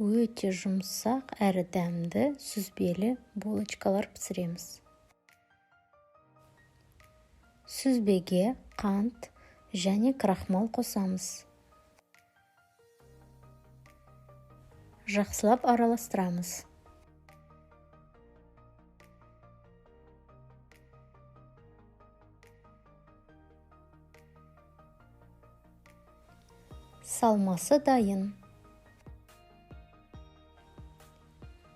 Өте жұмсақ әрі дәмді сүзбелі булочкалар пісіреміз. Сүзбеге қант және крахмал қосамыз. Жақсылап араластырамыз. Салмасы дайын.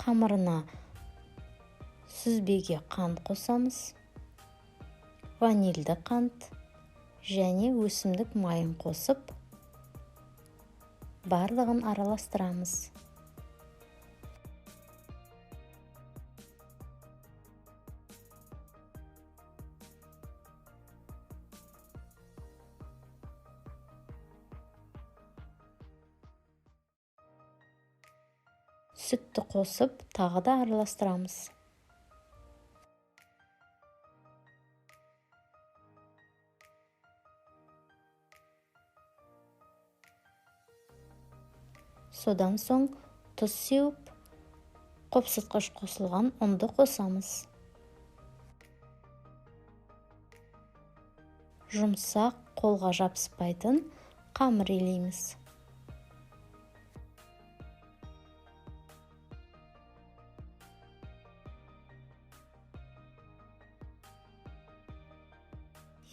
Қамырына сүзбеге қант қосамыз, ванильді қант және өсімдік майын қосып, барлығын араластырамыз. Сүтті қосып, тағы да араластырамыз. Содан соң тұз сеуіп, қопсытқыш қосылған ұнды қосамыз. Жұмсақ, қолға жабыспайтын қамыр илейміз.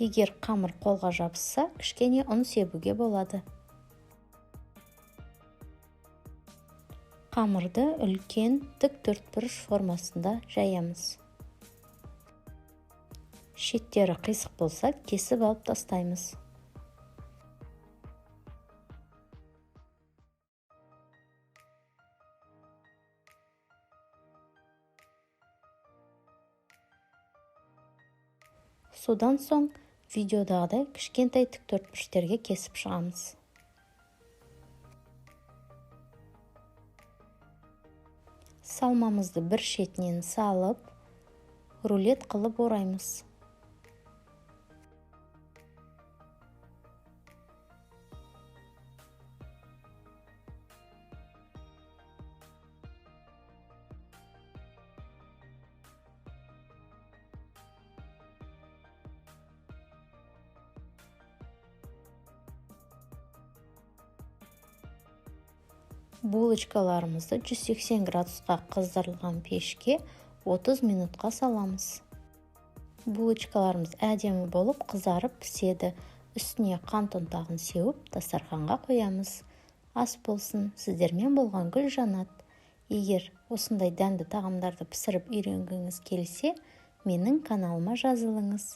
Егер қамыр қолға жабысса, кішкене ұн себуге болады. Қамырды үлкен тік төртбұрыш формасында жаямыз. Шеттері қисық болса, кесіп алып тастаймыз. Содан соң видеодағыдай кішкентай тік төртбұрыштерге кесіп шығамыз. Салмамызды бір шетінен салып, рулет қылып ораймыз. Булочкаларымызды 180 градусқа қыздырылған пешке 30 минутқа саламыз. Булочкаларымыз әдемі болып қызарып піседі. Үстіне қант ұнтағын сеуіп, дастарханға қоямыз. Ас болсын, сіздермен болған Гүлжанат. Егер осындай дәмді тағамдарды пісіріп үйренгіңіз келсе, менің каналыма жазылыңыз.